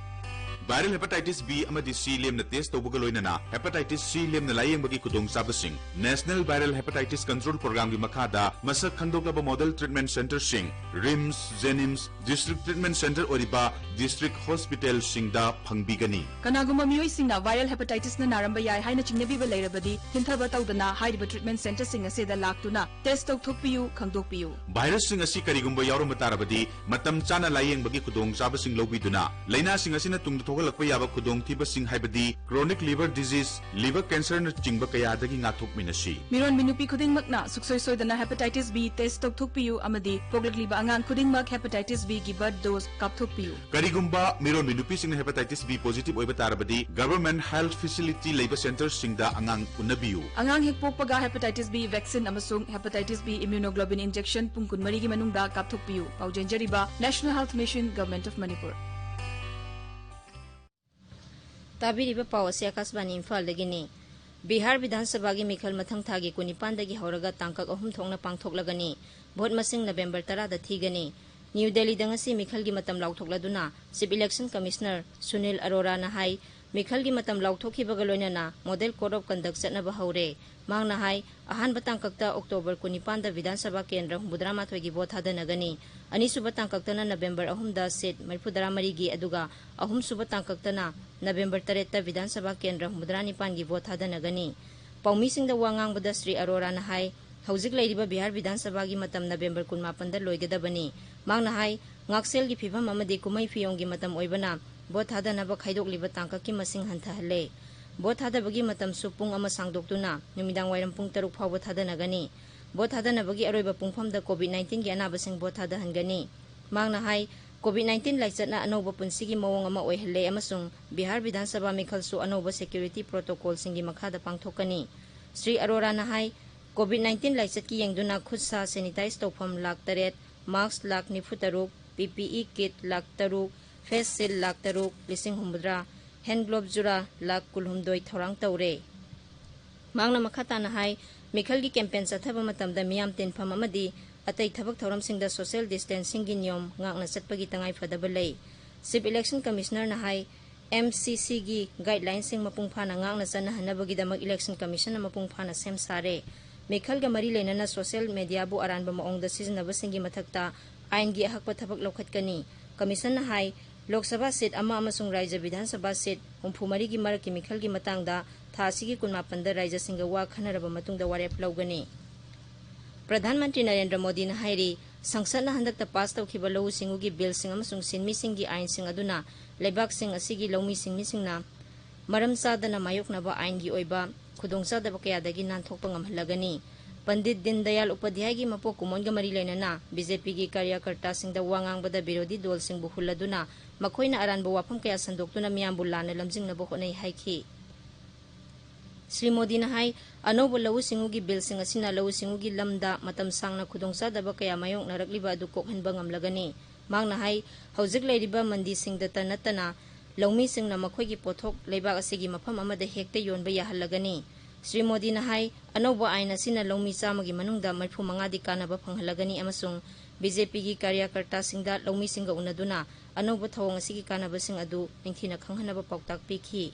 Viral hepatitis B ꯑꯃꯗꯤ C ꯂꯦꯝꯅ test ꯇꯧꯕꯒ ꯂꯣꯏꯅꯅ hepatitis C ꯂꯦꯝꯅ ꯂꯥꯌꯦꯡꯕꯒꯤ ꯈꯨꯗꯣꯡꯆꯥꯕꯁꯤꯡ, National Viral Hepatitis Control Programꯒꯤ ꯃꯈꯥꯗ ꯃꯁꯛ ꯈꯪꯗꯣꯛꯂꯕ model treatment centreꯁꯤꯡ, RIMS, JNIMS, district treatment centre ꯑꯣꯏꯔꯤꯕ district hospitalꯁꯤꯡꯗ ꯐꯪꯕꯤꯒꯅꯤ꯫ ꯀꯅꯥꯒꯨꯝꯕ ꯃꯤꯑꯣꯏꯁꯤꯡꯅ viral hepatitisꯅ ꯅꯥꯔꯝꯕ ꯌꯥꯏ ꯍꯥꯏꯅ ꯆꯤꯡꯅꯕꯤꯕ ꯂꯩꯔꯕꯗꯤ, ꯍꯟꯊꯕ ꯇꯧꯗꯅ ꯍꯥꯏꯔꯤꯕ treatment centreꯁꯤꯡ ꯑꯁꯤꯗ ꯂꯥꯛꯇꯨꯅ test ꯇꯧꯊꯣꯛꯄꯤꯌꯨ, ꯈꯪꯗꯣꯛꯄꯤꯌꯨ꯫ Virusꯁꯤꯡ ꯑꯁꯤ ꯀꯔꯤꯒꯨꯝꯕ ꯌꯥꯎꯔꯝꯕ ꯇꯥꯔꯕꯗꯤ, ꯃꯇꯝ ꯆꯥꯅ ꯂꯥꯌꯦꯡꯕꯒꯤ ꯈꯨꯗꯣꯡꯆꯥꯕꯁꯤꯡ ꯂꯧꯕꯤꯗꯨꯅ, ꯂꯥꯏꯅꯥꯁꯤꯡ ꯑꯁꯤꯅ ꯇꯨꯡꯗ ꯊꯣꯛꯍꯜꯂꯛꯄ ꯌꯥꯕ ꯈꯨꯗꯣꯡꯊꯤꯕꯁꯤꯡ, ꯍꯥꯏꯕꯗꯤ chronic liver disease, liver cancerꯅꯆꯤꯡꯕ ꯀꯌꯥꯗꯒꯤ ꯉꯥꯛꯊꯣꯛꯃꯤꯟꯅꯁꯤ꯫ ꯃꯤꯔꯣꯟꯕꯤ ꯅꯨꯄꯤ ꯈꯨꯗꯤꯡꯃꯛꯅ ꯁꯨꯡꯁꯣꯏ ꯁꯣꯏꯗꯅ hepatitis B test ꯇꯧꯊꯣꯛꯄꯤꯌꯨ ꯑꯃꯗꯤ ꯄꯣꯛꯂꯛꯂꯤꯕ ꯑꯉꯥꯡ ꯈꯨꯗꯤꯡꯃꯛ hepatitis Bꯒꯤ birth dose ꯀꯥꯞꯊꯣꯛꯄꯤꯌꯨ꯫ ꯀꯔꯤꯒꯨꯝꯕ ꯃꯤꯔꯣꯟꯕꯤ ꯅꯨꯄꯤꯁꯤꯡꯅ hepatitis B positive ꯑꯣꯏꯕ ꯇꯥꯔꯕꯗꯤ, government health facility ꯂꯩꯕ centreꯁꯤꯡꯗ ꯑꯉꯥꯡ ꯎꯅꯕꯤꯌꯨ꯫ ꯑꯉꯥꯡ ꯍꯦꯛ ꯄꯣꯛꯄꯒ hepatitis B vaccine ꯑꯃꯁꯨꯡ hepatitis B immunoglobulin injection ꯄꯨꯡ ꯀꯨꯟꯃꯔꯤꯒꯤ ꯃꯅꯨꯡꯗ ꯀꯥꯞꯊꯣꯛꯄꯤꯌꯨ꯫ ꯄꯥꯎ ꯆꯦꯟꯖꯔꯤꯕ National Health Mission, Government of Manipur꯫ ꯇꯥꯕꯤꯔꯤꯕ ꯄꯥꯎ ꯑꯁꯤ ꯑꯀꯥꯁꯕꯥꯅꯤ ꯏꯝꯐꯥꯜꯗꯒꯤꯅꯤ꯫ ꯕꯤꯍꯥꯔ ꯕꯤꯙꯥꯟ ꯁꯚꯥꯒꯤ ꯃꯤꯈꯜ ꯃꯊꯪ ꯊꯥꯒꯤ ꯀꯨꯟꯅꯤꯄꯥꯟꯗꯒꯤ ꯍꯧꯔꯒ ꯇꯥꯡꯀꯛ ꯑꯍꯨꯝ ꯊꯣꯛꯅ ꯄꯥꯡꯊꯣꯛꯂꯒꯅꯤ꯫ ꯚꯣꯠ ꯃꯁꯤꯡ ꯅꯕꯦꯝꯕꯔ ꯇꯔꯥꯗ ꯊꯤꯒꯅꯤ꯫ ꯅ꯭ꯌꯨ ꯗꯦꯜꯂꯤꯗ ꯉꯁꯤ ꯃꯤꯈꯜꯒꯤ ꯃꯇꯝ ꯂꯥꯎꯊꯣꯛꯂꯗꯨꯅ Chief Election Commissioner ꯁꯨꯅꯤꯜ ꯑꯔꯣꯔꯥꯅ ꯍꯥꯏ, ꯃꯤꯈꯜꯒꯤ ꯃꯇꯝ ꯂꯥꯎꯊꯣꯛꯈꯤꯕꯒ ꯂꯣꯏꯅꯅ Model Code of Conduct ꯆꯠꯅꯕ ꯍꯧꯔꯦ꯫ ꯃꯍꯥꯛꯅ ꯍꯥꯏ, ꯑꯍꯥꯟꯕ ꯇꯥꯡꯀꯛꯇ ꯑꯣꯛꯇꯣꯕꯔ ꯀꯨꯟꯅꯤꯄꯥꯟꯗ ꯕꯤꯙꯥꯟ ꯁꯚꯥ ꯀꯦꯟꯗ꯭ꯔ ꯍꯨꯝꯐꯨꯇꯔꯥ ꯃꯥꯊꯣꯏꯒꯤ ꯚꯣꯠ ꯊꯥꯗꯅꯒꯅꯤ꯫ ꯑꯅꯤꯁꯨꯕ ꯇꯥꯡꯀꯛꯇꯅ ꯅꯕꯦꯝꯕꯔ ꯑꯍꯨꯝꯗ seat ꯃꯔꯤꯐꯨꯇꯔꯥ ꯃꯔꯤꯒꯤ, ꯑꯗꯨꯒ ꯑꯍꯨꯝꯁꯨꯕ ꯇꯥꯡꯀꯛꯇꯅ ꯅꯕꯦꯝꯕꯔ ꯇꯔꯦꯠꯇ ꯕꯤꯙꯥꯟ ꯁꯚꯥ ꯀꯦꯟꯗ꯭ꯔ ꯍꯨꯝꯐꯨꯇꯔꯥ ꯅꯤꯄꯥꯟꯒꯤ ꯚꯣꯠ ꯊꯥꯗꯅꯒꯅꯤ꯫ ꯄꯥꯎꯃꯤꯁꯤꯡꯗ ꯋꯥ ꯉꯥꯡꯕꯗ ꯁ꯭ꯔꯤ ꯑꯔꯣꯔꯥꯅ ꯍꯥꯏ, ꯍꯧꯖꯤꯛ ꯂꯩꯔꯤꯕ ꯕꯤꯍꯥꯔ ꯕꯤꯙꯥꯟ ꯁꯚꯥꯒꯤ ꯃꯇꯝ ꯅꯕꯦꯝꯕꯔ ꯀꯨꯟꯃꯥꯄꯟꯗ ꯂꯣꯏꯒꯗꯕꯅꯤ꯫ ꯃꯍꯥꯛꯅ ꯍꯥꯏ, ꯉꯥꯛꯁꯦꯜꯒꯤ ꯐꯤꯕꯝ ꯑꯃꯗꯤ ꯀꯨꯝꯍꯩ ꯐꯤꯌꯣꯡꯒꯤ ꯃꯇꯝ ꯑꯣꯏꯕꯅ ꯚꯣꯠ ꯊꯥꯗꯅꯕ ꯈꯥꯏꯗꯣꯛꯂꯤꯕ ꯇꯥꯡꯀꯛꯀꯤ ꯃꯁꯤꯡ ꯍꯟꯊꯍꯜꯂꯦ꯫ ꯚꯣꯠ ꯊꯥꯗꯕꯒꯤ ꯃꯇꯝꯁꯨ ꯄꯨꯡ ꯑꯃ ꯁꯥꯡꯗꯣꯛꯇꯨꯅ ꯅꯨꯃꯤꯗꯥꯡ ꯋꯥꯏꯔꯝ ꯄꯨꯡ ꯇꯔꯨꯛ ꯐꯥꯎꯕ ꯊꯥꯗꯅꯒꯅꯤ꯫ ꯚꯣꯠ ꯊꯥꯗꯅꯕꯒꯤ ꯑꯔꯣꯏꯕ ꯄꯨꯡꯐꯝꯗ COVID nineteenꯒꯤ ꯑꯅꯥꯕꯁꯤꯡ ꯚꯣꯠ ꯊꯥꯗꯍꯟꯒꯅꯤ꯫ ꯃꯍꯥꯛꯅ ꯍꯥꯏ, COVID nineteen ꯂꯥꯏꯆꯠꯅ ꯑꯅꯧꯕ ꯄꯨꯟꯁꯤꯒꯤ ꯃꯑꯣꯡ ꯑꯃ ꯑꯣꯏꯍꯜꯂꯦ ꯑꯃꯁꯨꯡ ꯕꯤꯍꯥꯔ ꯕꯤꯙꯥꯟ ꯁꯚꯥ ꯃꯤꯈꯜꯁꯨ ꯑꯅꯧꯕ security protocolꯁꯤꯡꯒꯤ ꯃꯈꯥꯗ ꯄꯥꯡꯊꯣꯛꯀꯅꯤ꯫ ꯁ꯭ꯔꯤ ꯑꯔꯣꯔꯥꯅ ꯍꯥꯏ, COVID nineteen ꯂꯥꯏꯆꯠꯀꯤ ꯌꯦꯡꯗꯨꯅ ꯈꯨꯠ ꯁꯥ sanitize ꯇꯧꯐꯝ ꯂꯥꯈ ꯇꯔꯦꯠ, mask ꯂꯥꯈ ꯅꯤꯐꯨ ꯇꯔꯨꯛ, PPE kit ꯂꯥꯈ ꯇꯔꯨꯛ, face shield ꯂꯥꯈ ꯇꯔꯨꯛ, ꯂꯤꯁꯤꯡ ꯍꯨꯝꯐꯨꯇꯔꯥ, hand glove ꯖꯨꯔꯥ ꯂꯥꯈ ꯀꯨꯟꯍꯨꯝꯗꯣꯏ ꯊꯧꯔꯥꯡ ꯇꯧꯔꯦ꯫ ꯃꯍꯥꯛꯅ ꯃꯈꯥ ꯇꯥꯅ ꯍꯥꯏ, ꯃꯤꯈꯜꯒꯤ campaign ꯆꯠꯊꯕ ꯃꯇꯝꯗ ꯃꯤꯌꯥꯝ ꯇꯤꯟꯐꯝ ꯑꯃꯗꯤ ꯑꯇꯩ ꯊꯕꯛ ꯊꯧꯔꯝꯁꯤꯡꯗ social distancingꯒꯤ ꯅꯤꯌꯣꯝ ꯉꯥꯛꯅ ꯆꯠꯄꯒꯤ ꯇꯉꯥꯏ ꯐꯗꯕ ꯂꯩ꯫ Chief Election Commissionerꯅ ꯍꯥꯏ, ꯑꯦꯝ ꯁꯤ ꯁꯤꯒꯤ ꯒꯥꯏꯗꯂꯥꯏꯟꯁꯤꯡ ꯃꯄꯨꯡ ꯐꯥꯅ ꯉꯥꯛꯅ ꯆꯠꯅꯍꯟꯅꯕꯒꯤꯗꯃꯛ ꯏꯂꯦꯛꯁꯟ ꯀꯃꯤꯁꯟꯅ ꯃꯄꯨꯡ ꯐꯥꯅ ꯁꯦꯝ ꯁꯥꯔꯦ꯫ ꯃꯤꯈꯜꯒ ꯃꯔꯤ ꯂꯩꯅꯅ ꯁꯣꯁꯤꯌꯦꯜ ꯃꯦꯗꯤꯌꯥꯕꯨ ꯑꯔꯥꯟꯕ ꯃꯑꯣꯡꯗ ꯁꯤꯖꯤꯟꯅꯕꯁꯤꯡꯒꯤ ꯃꯊꯛꯇ ꯑꯥꯏꯟꯒꯤ ꯑꯍꯛꯄ ꯊꯕꯛ ꯂꯧꯈꯠꯀꯅꯤ꯫ ꯀꯃꯤꯁꯟꯅ ꯍꯥꯏ, ꯂꯣꯛ ꯁꯚꯥ ꯁꯤꯠ ꯑꯃ ꯑꯃꯁꯨꯡ ꯔꯥꯖ꯭ꯌ ꯕꯤꯙꯥꯟ ꯁꯚꯥ ꯁꯤꯠ ꯍꯨꯝꯐꯨ ꯃꯔꯤꯒꯤ ꯃꯔꯛꯀꯤ ꯃꯤꯈꯜꯒꯤ ꯃꯇꯥꯡꯗ ꯊꯥ ꯑꯁꯤꯒꯤ ꯀꯨꯟꯃꯥꯄꯟꯗ ꯔꯥꯖ꯭ꯌꯁꯤꯡꯒ ꯋꯥ ꯈꯟꯅꯔꯕ ꯃꯇꯨꯡꯗ ꯋꯥꯔꯦꯞ ꯂꯧꯒꯅꯤ꯫ ꯄ꯭ꯔꯙꯥꯟ ꯃꯟꯇ꯭ꯔꯤ ꯅꯔꯦꯟꯗ꯭ꯔ ꯃꯣꯗꯤꯅ ꯍꯥꯏꯔꯤ, ꯁꯪꯁꯠꯅ ꯍꯟꯗꯛꯇ ꯄꯥꯁ ꯇꯧꯈꯤꯕ ꯂꯧꯎ ꯁꯤꯡꯎꯒꯤ ꯕꯤꯜꯁꯤꯡ ꯑꯃꯁꯨꯡ ꯁꯤꯟꯃꯤꯁꯤꯡꯒꯤ ꯑꯥꯏꯟꯁꯤꯡ ꯑꯗꯨꯅ ꯂꯩꯕꯥꯛꯁꯤꯡ ꯑꯁꯤꯒꯤ ꯂꯧꯃꯤ ꯁꯤꯟꯃꯤꯁꯤꯡꯅ ꯃꯔꯝ ꯆꯥꯗꯅ ꯃꯥꯌꯣꯛꯅꯕ ꯑꯥꯏꯟꯒꯤ ꯑꯣꯏꯕ ꯈꯨꯗꯣꯡꯆꯥꯗꯕ ꯀꯌꯥꯗꯒꯤ ꯅꯥꯟꯊꯣꯛꯄ ꯉꯝꯍꯜꯂꯒꯅꯤ꯫ ꯄꯟꯗꯤꯠ ꯗꯤꯟ ꯗꯌꯥꯜ ꯎꯄꯥꯙ꯭ꯌꯥꯌꯒꯤ ꯃꯄꯣꯛ ꯀꯨꯝꯑꯣꯟꯒ ꯃꯔꯤ ꯂꯩꯅꯅ ꯕꯤ ꯖꯦ ꯄꯤꯒꯤ ꯀꯥꯔꯌꯀꯔꯇꯥꯁꯤꯡꯗ ꯋꯥ ꯉꯥꯡꯕꯗ ꯕꯤꯔꯣꯙꯤ ꯗꯣꯜꯁꯤꯡꯕꯨ ꯍꯨꯜꯂꯗꯨꯅ ꯃꯈꯣꯏꯅ ꯑꯔꯥꯟꯕ ꯋꯥꯐꯝ ꯀꯌꯥ ꯁꯟꯗꯣꯛꯇꯨꯅ ꯃꯤꯌꯥꯝꯕꯨ ꯂꯥꯟꯅ ꯂꯝꯖꯤꯡꯅꯕ ꯍꯣꯠꯅꯩ ꯍꯥꯏꯈꯤ꯫ ꯁ꯭ꯔꯤ ꯃꯣꯗꯤꯅ ꯍꯥꯏ, ꯑꯅꯧꯕ ꯂꯧꯎ ꯁꯤꯡꯎꯒꯤ ꯕꯤꯜꯁꯤꯡ ꯑꯁꯤꯅ ꯂꯧꯎ ꯁꯤꯡꯎꯒꯤ ꯂꯝꯗ ꯃꯇꯝ ꯁꯥꯡꯅ ꯈꯨꯗꯣꯡꯆꯥꯗꯕ ꯀꯌꯥ ꯃꯥꯌꯣꯛꯅꯔꯛꯂꯤꯕ ꯑꯗꯨ ꯀꯣꯛꯍꯟꯕ ꯉꯝꯂꯒꯅꯤ꯫ ꯃꯍꯥꯛꯅ ꯍꯥꯏ, ꯍꯧꯖꯤꯛ ꯂꯩꯔꯤꯕ ꯃꯟꯗꯤꯁꯤꯡꯗꯇ ꯅꯠꯇꯅ ꯂꯧꯃꯤꯁꯤꯡꯅ ꯃꯈꯣꯏꯒꯤ ꯄꯣꯠꯊꯣꯛ ꯂꯩꯕꯥꯛ ꯑꯁꯤꯒꯤ ꯃꯐꯝ ꯑꯃꯗ ꯍꯦꯛꯇ ꯌꯣꯟꯕ ꯌꯥꯍꯜꯂꯒꯅꯤ꯫ ꯁ꯭ꯔꯤ ꯃꯣꯗꯤꯅ ꯍꯥꯏ, ꯑꯅꯧꯕ ꯑꯥꯏꯟ ꯑꯁꯤꯅ ꯂꯧꯃꯤ ꯆꯥꯝꯃꯒꯤ ꯃꯅꯨꯡꯗ ꯃꯔꯤꯐꯨ ꯃꯉꯥꯗꯤ ꯀꯥꯟꯅꯕ ꯐꯪꯍꯜꯂꯒꯅꯤ ꯑꯃꯁꯨꯡ ꯕꯤ ꯖꯦ ꯄꯤꯒꯤ ꯀꯥꯔꯌꯀꯔꯇꯥꯁꯤꯡꯗ ꯂꯧꯃꯤꯁꯤꯡꯒ ꯎꯅꯗꯨꯅ ꯑꯅꯧꯕ ꯊꯧꯑꯣꯡ ꯑꯁꯤꯒꯤ ꯀꯥꯟꯅꯕꯁꯤꯡ ꯑꯗꯨ ꯅꯤꯡꯊꯤꯅ ꯈꯪꯍꯟꯅꯕ ꯄꯥꯎꯇꯥꯛ ꯄꯤꯈꯤ꯫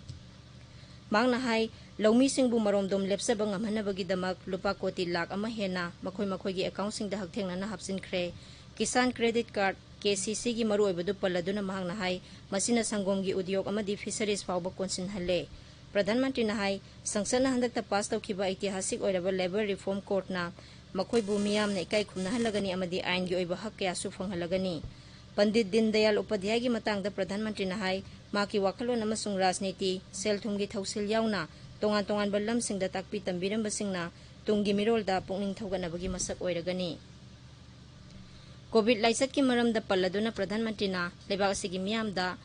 ꯃꯍꯥꯛꯅ ꯍꯥꯏ, ꯂꯧꯃꯤꯁꯤꯡꯕꯨ ꯃꯔꯣꯝꯗꯣꯝ ꯂꯦꯞꯆꯕ ꯉꯝꯍꯟꯅꯕꯒꯤꯗꯃꯛ ꯂꯨꯄꯥ ꯀꯣꯇꯤ ꯂꯥꯈ ꯑꯃ ꯍꯦꯟꯅ ꯃꯈꯣꯏ ꯃꯈꯣꯏꯒꯤ ꯑꯦꯀꯥꯎꯟꯁꯤꯡꯗ ꯍꯛꯊꯦꯡꯅꯅ ꯍꯥꯞꯆꯤꯟꯈ꯭ꯔꯦ꯫ Kisan credit card, K C ꯁꯤꯒꯤ ꯃꯔꯨꯑꯣꯏꯕꯗꯨ ꯄꯜꯂꯗꯨꯅ ꯃꯍꯥꯛꯅ ꯍꯥꯏ, ꯃꯁꯤꯅ ꯁꯪꯒꯣꯝꯒꯤ ꯎꯗ꯭ꯌꯣꯒ ꯑꯃꯗꯤ ꯐꯤꯁꯔꯤꯁ ꯐꯥꯎꯕ ꯀꯣꯟꯁꯤꯟꯍꯜꯂꯦ꯫ ꯄ꯭ꯔꯙꯥꯟ ꯃꯟꯇ꯭ꯔꯤꯅ ꯍꯥꯏ, ꯁꯪꯁꯠꯅ ꯍꯟꯗꯛꯇ ꯄꯥꯁ ꯇꯧꯈꯤꯕ ꯑꯩꯇꯤꯍꯥꯁꯤꯛ ꯑꯣꯏꯔꯕ ꯂꯦꯕꯔ ꯔꯤꯐꯣꯔꯝ ꯀꯣꯗꯅ ꯃꯈꯣꯏꯕꯨ ꯃꯤꯌꯥꯝꯅ ꯏꯀꯥꯏ ꯈꯨꯝꯅꯍꯜꯂꯒꯅꯤ ꯑꯃꯗꯤ ꯑꯥꯏꯟꯒꯤ ꯑꯣꯏꯕ ꯍꯛ ꯀꯌꯥꯁꯨ ꯐꯪꯍꯜꯂꯒꯅꯤ꯫ ꯄꯟꯗꯤꯠ ꯗꯤꯟ ꯗꯌꯥꯜ ꯎꯄꯥꯙ꯭ꯌꯥꯌꯒꯤ ꯃꯇꯥꯡꯗ ꯄ꯭ꯔꯙꯥꯟ ꯃꯟꯇ꯭ꯔꯤꯅ ꯍꯥꯏ, ꯃꯍꯥꯛꯀꯤ ꯋꯥꯈꯜꯂꯣꯟ ꯑꯃꯁꯨꯡ ꯔꯥꯖꯅꯤꯇꯤ, ꯁꯦꯜ ꯊꯨꯝꯒꯤ ꯊꯧꯁꯤꯜ ꯌꯥꯎꯅ ꯇꯣꯉꯥꯟ ꯇꯣꯉꯥꯟꯕ ꯂꯝꯁꯤꯡꯗ ꯇꯥꯛꯄꯤ ꯇꯝꯕꯤꯔꯝꯕꯁꯤꯡꯅ ꯇꯨꯡꯒꯤ ꯃꯤꯔꯣꯜꯗ ꯄꯨꯛꯅꯤꯡ ꯊꯧꯒꯠꯅꯕꯒꯤ ꯃꯁꯛ ꯑꯣꯏꯔꯒꯅꯤ꯫ ꯀꯣꯚꯤꯗ ꯂꯥꯏꯆꯠꯀꯤ ꯃꯔꯝꯗ ꯄꯜꯂꯗꯨꯅ ꯄ꯭ꯔꯙꯥꯟ ꯃꯟꯇ꯭ꯔꯤꯅ ꯂꯩꯕꯥꯛ ꯑꯁꯤꯒꯤ ꯃꯤꯌꯥꯝꯗ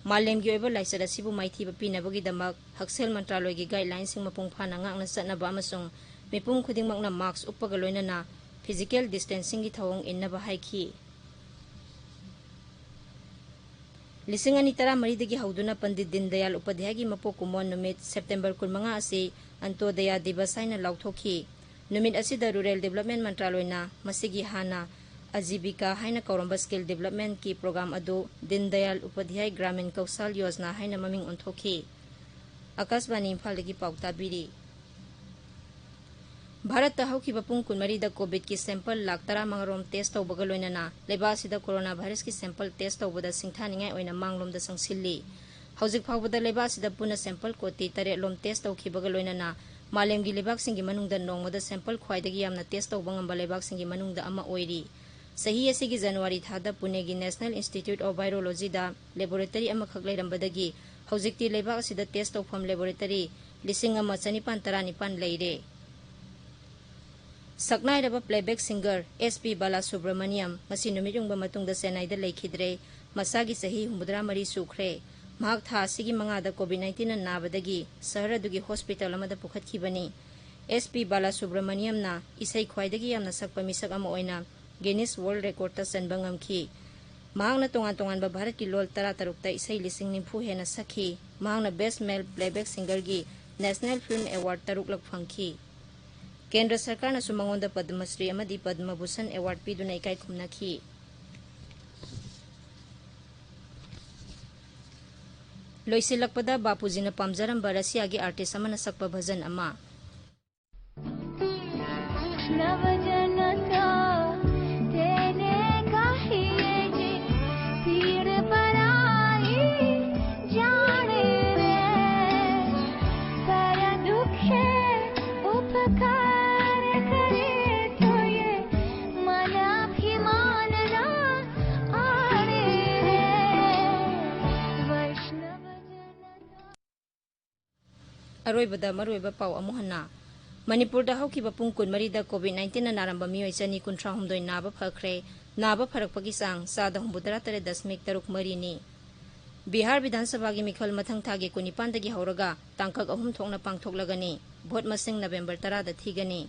ꯃꯥꯂꯦꯝꯒꯤ ꯑꯣꯏꯕ ꯂꯥꯏꯆꯠ ꯑꯁꯤꯕꯨ ꯃꯥꯏꯊꯤꯕ ꯄꯤꯅꯕꯒꯤꯗꯃꯛ ꯍꯛꯁꯦꯜ ꯃꯟꯇ꯭ꯔꯥꯂꯣꯏꯒꯤ ꯒꯥꯏꯗꯂꯥꯏꯟꯁꯤꯡ ꯃꯄꯨꯡ ꯐꯥꯅ ꯉꯥꯛꯅ ꯆꯠꯅꯕ ꯑꯃꯁꯨꯡ ꯃꯤꯄꯨꯝ ꯈꯨꯗꯤꯡꯃꯛꯅ ꯃꯥꯁ꯭ꯛ ꯎꯞꯄꯒ ꯂꯣꯏꯅꯅ ꯐꯤꯖꯤꯀꯦꯜ ꯗꯤꯁꯇꯦꯟꯁꯤꯡꯒꯤ ꯊꯧꯑꯣꯡ ꯏꯟꯅꯕ ꯍꯥꯏꯈꯤ꯫ ꯂꯤꯁꯤꯡ ꯑꯅꯤ ꯇꯔꯥꯃꯔꯤꯗꯒꯤ ꯍꯧꯗꯨꯅ ꯄꯟꯗꯤꯠ ꯗꯤꯟ ꯗꯌꯥꯜ ꯎꯄꯥꯙ꯭ꯌꯥꯌꯒꯤ ꯃꯄꯣꯛ ꯀꯨꯝꯑꯣꯟ ꯅꯨꯃꯤꯠ ꯁꯦꯞꯇꯦꯝꯕꯔ ꯀꯨꯟꯃꯉꯥ ꯑꯁꯤ ꯑꯟꯇꯣꯗꯌꯥ ꯗꯤꯕꯁ ꯍꯥꯏꯅ ꯂꯥꯎꯊꯣꯛꯈꯤ꯫ ꯅꯨꯃꯤꯠ ꯑꯁꯤꯗ ꯔꯨꯔꯦꯜ ꯗꯤꯕꯂꯞꯃꯦꯟ ꯃꯟꯇ꯭ꯔꯥꯂꯣꯏꯅ ꯃꯁꯤꯒꯤ ꯍꯥꯟꯅ ꯑꯖꯤꯕꯤꯀꯥ ꯍꯥꯏꯅ ꯀꯧꯔꯝꯕ ꯁ꯭ꯀꯤꯜ ꯗꯤꯕꯂꯞꯃꯦꯟꯠꯀꯤ ꯄ꯭ꯔꯣꯒ꯭ꯔꯥꯝ ꯑꯗꯨ ꯗꯤꯟ ꯗꯌꯥꯜ ꯎꯄꯥꯙ꯭ꯌꯥꯌ ꯒ꯭ꯔꯥꯃꯤꯟ ꯀꯧꯁꯥꯜ ꯌꯣꯖꯅꯥ ꯍꯥꯏꯅ ꯃꯃꯤꯡ ꯑꯣꯟꯊꯣꯛꯈꯤ꯫ ꯑꯀꯥꯁꯕꯥꯅꯤ ꯏꯝꯐꯥꯜꯗꯒꯤ ꯄꯥꯎ ꯇꯥꯕꯤꯔꯤ꯫ ꯚꯥꯔꯠꯇ ꯍꯧꯈꯤꯕ ꯄꯨꯡ ꯀꯨꯟꯃꯔꯤꯗ ꯀꯣꯚꯤꯗꯀꯤ ꯁꯦꯝꯄꯜ ꯂꯥꯈ ꯇꯔꯥꯃꯉꯥ ꯔꯣꯝ ꯇꯦꯁ ꯇꯧꯕꯒ ꯂꯣꯏꯅꯅ ꯂꯩꯕꯥꯛ ꯑꯁꯤꯗ ꯀꯣꯔꯣꯅꯥ ꯚꯥꯏꯔꯁꯀꯤ ꯁꯦꯝꯄꯜ ꯇꯦꯁ ꯇꯧꯕꯗ ꯁꯤꯡꯊꯥꯅꯤꯡꯉꯥꯏ ꯑꯣꯏꯅ ꯃꯥꯡꯂꯣꯝꯗ ꯆꯪꯁꯤꯜꯂꯤ꯫ ꯍꯧꯖꯤꯛ ꯐꯥꯎꯕꯗ ꯂꯩꯕꯥꯛ ꯑꯁꯤꯗ ꯄꯨꯟꯅ ꯁꯦꯝꯄꯜ ꯀꯣꯇꯤ ꯇꯔꯦꯠ ꯂꯣꯝ ꯇꯦꯁ ꯇꯧꯈꯤꯕꯒ ꯂꯣꯏꯅꯅ ꯃꯥꯂꯦꯝꯒꯤ ꯂꯩꯕꯥꯛꯁꯤꯡꯒꯤ ꯃꯅꯨꯡꯗ ꯅꯣꯡꯃꯗ ꯁꯦꯝꯄꯜ ꯈ꯭ꯋꯥꯏꯗꯒꯤ ꯌꯥꯝꯅ ꯇꯦꯁ ꯇꯧꯕ ꯉꯝꯕ ꯂꯩꯕꯥꯛꯁꯤꯡꯒꯤ ꯃꯅꯨꯡꯗ ꯑꯃ ꯑꯣꯏꯔꯤ꯫ ꯆꯍꯤ ꯑꯁꯤꯒꯤ ꯖꯅꯋꯥꯔꯤ ꯊꯥꯗ ꯄꯨꯅꯦꯒꯤ National Institute of Virologyꯗ ꯂꯦꯕꯣꯔꯦꯇꯔꯤ ꯑꯃꯈꯛ ꯂꯩꯔꯝꯕꯗꯒꯤ ꯍꯧꯖꯤꯛꯇꯤ ꯂꯩꯕꯥꯛ ꯑꯁꯤꯗ ꯇꯦꯁ ꯇꯧꯐꯝ ꯂꯦꯕꯣꯔꯦꯇꯔꯤ ꯂꯤꯁꯤꯡ ꯑꯃ ꯆꯅꯤꯄꯥꯟ ꯇꯔꯥꯅꯤꯄꯥꯟ ꯂꯩꯔꯦ꯫ ꯁꯛꯅꯥꯏꯔꯕ ꯄ꯭ꯂꯦꯕꯦꯛ ꯁꯤꯡꯒꯔ ꯑꯦꯁ ꯄꯤ ꯕꯥꯂꯥꯁꯨꯕ꯭ꯔꯃꯅꯤꯌꯝ ꯉꯁꯤ ꯅꯨꯃꯤꯠ ꯌꯨꯡꯕ ꯃꯇꯨꯡꯗ ꯆꯦꯟꯅꯥꯏꯗ ꯂꯩꯈꯤꯗ꯭ꯔꯦ꯫ ꯃꯁꯥꯒꯤ ꯆꯍꯤ ꯍꯨꯝꯐꯨꯇꯔꯥ ꯃꯔꯤ ꯁꯨꯈ꯭ꯔꯦ꯫ ꯃꯍꯥꯛ ꯊꯥ ꯑꯁꯤꯒꯤ ꯃꯉꯥꯗ ꯀꯣꯚꯤꯗ ꯅꯥꯏꯟꯇꯤꯟꯅ ꯅꯥꯕꯗꯒꯤ ꯁꯍꯔ ꯑꯗꯨꯒꯤ ꯍꯣꯁꯄꯤꯇꯥꯜ ꯑꯃꯗ ꯄꯨꯈꯠꯈꯤꯕꯅꯤ꯫ ꯑꯦꯁ ꯄꯤ ꯕꯥꯂꯥꯁꯨꯕ꯭ꯔꯃꯅꯤꯌꯝꯅ ꯏꯁꯩ ꯈ꯭ꯋꯥꯏꯗꯒꯤ ꯌꯥꯝꯅ ꯁꯛꯄ ꯃꯤꯁꯛ ꯑꯃ ꯑꯣꯏꯅ ꯒꯤꯅꯤꯁ ꯋꯥꯔꯜꯗ ꯔꯦꯀꯣꯔꯗꯇ ꯆꯟꯕ ꯉꯝꯈꯤ꯫ ꯃꯍꯥꯛꯅ ꯇꯣꯉꯥꯟ ꯇꯣꯉꯥꯟꯕ ꯚꯥꯔꯠꯀꯤ ꯂꯣꯜ ꯇꯔꯥꯇꯔꯨꯛꯇ ꯏꯁꯩ ꯂꯤꯁꯤꯡ ꯅꯤꯐꯨ ꯍꯦꯟꯅ ꯁꯛꯈꯤ꯫ ꯃꯍꯥꯛꯅ ꯕꯦꯁ꯭ꯠ ꯃꯦꯜ ꯄ꯭ꯂꯦꯕꯦꯛ ꯁꯤꯡꯒꯔꯒꯤ ꯅꯦꯁꯅꯦꯜ ꯐꯤꯜꯝ ꯑꯦꯋꯥꯔꯗ ꯇꯔꯨꯛꯂꯛ ꯐꯪꯈꯤ꯫ ꯀꯦꯟꯗ꯭ꯔ ꯁꯔꯀꯥꯔꯅꯁꯨ ꯃꯉꯣꯟꯗ ꯄꯗꯃꯁ꯭ꯔꯤ ꯑꯃꯗꯤ ꯄꯗꯃ ꯚꯨꯁꯟ ꯑꯦꯋꯥꯔꯗ ꯄꯤꯗꯨꯅ ꯏꯀꯥꯏ ꯈꯨꯝꯅꯈꯤ꯫ ꯂꯣꯏꯁꯤꯜꯂꯛꯄꯗ ꯕꯥꯄꯨꯖꯤꯅ ꯄꯥꯝꯖꯔꯝꯕ ꯔꯁꯤꯌꯥꯒꯤ ꯑꯥꯔꯇꯤꯁ꯭ꯠ ꯑꯃꯅ ꯁꯛꯄ ꯚꯖꯟ ꯑꯃ꯫ वैष्णव जन तो तेने कहिए जे पीड़ पराई जाने रे, पर दुखे उपकार करे तो ये मन अभिमान ना आने रे। वैष्णव जन तो ꯑꯔꯣꯏꯕꯗ ꯃꯔꯨꯑꯣꯏꯕ ꯄꯥꯎ ꯑꯃꯨꯛ ꯍꯟꯅ꯫ ꯃꯅꯤꯄꯨꯔꯗ ꯍꯧꯈꯤꯕ ꯄꯨꯡ ꯀꯨꯟꯃꯔꯤꯗ ꯀꯣꯚꯤꯗ ꯅꯥꯏꯟꯇꯤꯟꯅ ꯅꯥꯔꯝꯕ ꯃꯤꯑꯣꯏ ꯆꯅꯤ ꯀꯨꯟꯊ꯭ꯔꯥ ꯍꯨꯝꯗꯣꯏ ꯅꯥꯕ ꯐꯈ꯭ꯔꯦ꯫ ꯅꯥꯕ ꯐꯔꯛꯄꯒꯤ ꯆꯥꯡ ꯆꯥꯗ ꯍꯨꯝꯐꯨꯇꯔꯥ ꯇꯔꯦꯠ ꯗꯁꯃꯤꯛ ꯇꯔꯨꯛ ꯃꯔꯤꯅꯤ꯫ ꯕꯤꯍꯥꯔ ꯕꯤꯙꯥꯟ ꯁꯚꯥꯒꯤ ꯃꯤꯈꯜ ꯃꯊꯪ ꯊꯥꯒꯤ ꯀꯨꯟꯅꯤꯄꯥꯟꯗꯒꯤ ꯍꯧꯔꯒ ꯇꯥꯡꯀꯛ ꯑꯍꯨꯝ ꯊꯣꯛꯅ ꯄꯥꯡꯊꯣꯛꯂꯒꯅꯤ꯫ ꯚꯣꯠ ꯃꯁꯤꯡ ꯅꯕꯦꯝꯕꯔ ꯇꯔꯥꯗ ꯊꯤꯒꯅꯤ꯫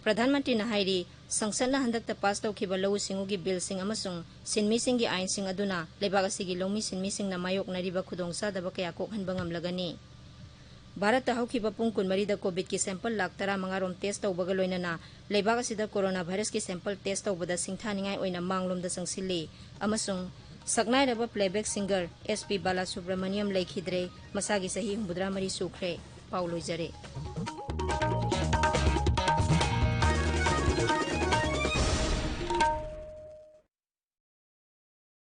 ꯄ꯭ꯔꯙꯥꯟ ꯃꯟꯇ꯭ꯔꯤꯅ ꯍꯥꯏꯔꯤ, ꯁꯪꯁꯠꯅ ꯍꯟꯗꯛꯇ ꯄꯥꯁ ꯇꯧꯈꯤꯕ ꯂꯧꯎ ꯁꯤꯡꯎꯒꯤ ꯕꯤꯜꯁꯤꯡ ꯑꯃꯁꯨꯡ ꯁꯤꯟꯃꯤꯁꯤꯡꯒꯤ ꯑꯥꯏꯟꯁꯤꯡ ꯑꯗꯨꯅ ꯂꯩꯕꯥꯛ ꯑꯁꯤꯒꯤ ꯂꯧꯃꯤ ꯁꯤꯟꯃꯤꯁꯤꯡꯅ ꯃꯥꯌꯣꯛꯅꯔꯤꯕ ꯈꯨꯗꯣꯡꯆꯥꯗꯕ ꯀꯌꯥ ꯀꯣꯛꯍꯟꯕ ꯉꯝꯂꯒꯅꯤ꯫ ꯚꯥꯔꯠꯇ ꯍꯧꯈꯤꯕ ꯄꯨꯡ ꯀꯨꯟꯃꯔꯤꯗ ꯀꯣꯚꯤꯗꯀꯤ ꯁꯦꯝꯄꯜ ꯂꯥꯈ ꯇꯔꯥꯃꯉꯥ ꯔꯣꯝ ꯇꯦꯁ ꯇꯧꯕꯒ ꯂꯣꯏꯅꯅ ꯂꯩꯕꯥꯛ ꯑꯁꯤꯗ ꯀꯣꯔꯣꯅꯥ ꯚꯥꯏꯔꯁꯀꯤ ꯁꯦꯝꯄꯜ ꯇꯦꯁ ꯇꯧꯕꯗ ꯁꯤꯡꯊꯥꯅꯤꯡꯉꯥꯏ ꯑꯣꯏꯅ ꯃꯥꯡꯂꯣꯝꯗ ꯆꯪꯁꯤꯜꯂꯤ ꯑꯃꯁꯨꯡ ꯁꯛꯅꯥꯏꯔꯕ ꯄ꯭ꯂꯦꯕꯦꯛ ꯁꯤꯡꯒꯔ ꯑꯦꯁ ꯄꯤ ꯕꯥꯂꯥꯁꯨꯕ꯭ꯔꯃꯅꯤꯌꯝ ꯂꯩꯈꯤꯗ꯭ꯔꯦ꯫ ꯃꯁꯥꯒꯤ ꯆꯍꯤ ꯍꯨꯝꯐꯨꯇꯔꯥ ꯃꯔꯤ ꯁꯨꯈ꯭ꯔꯦ꯫ ꯄꯥꯎ ꯂꯣꯏꯖꯔꯦ꯫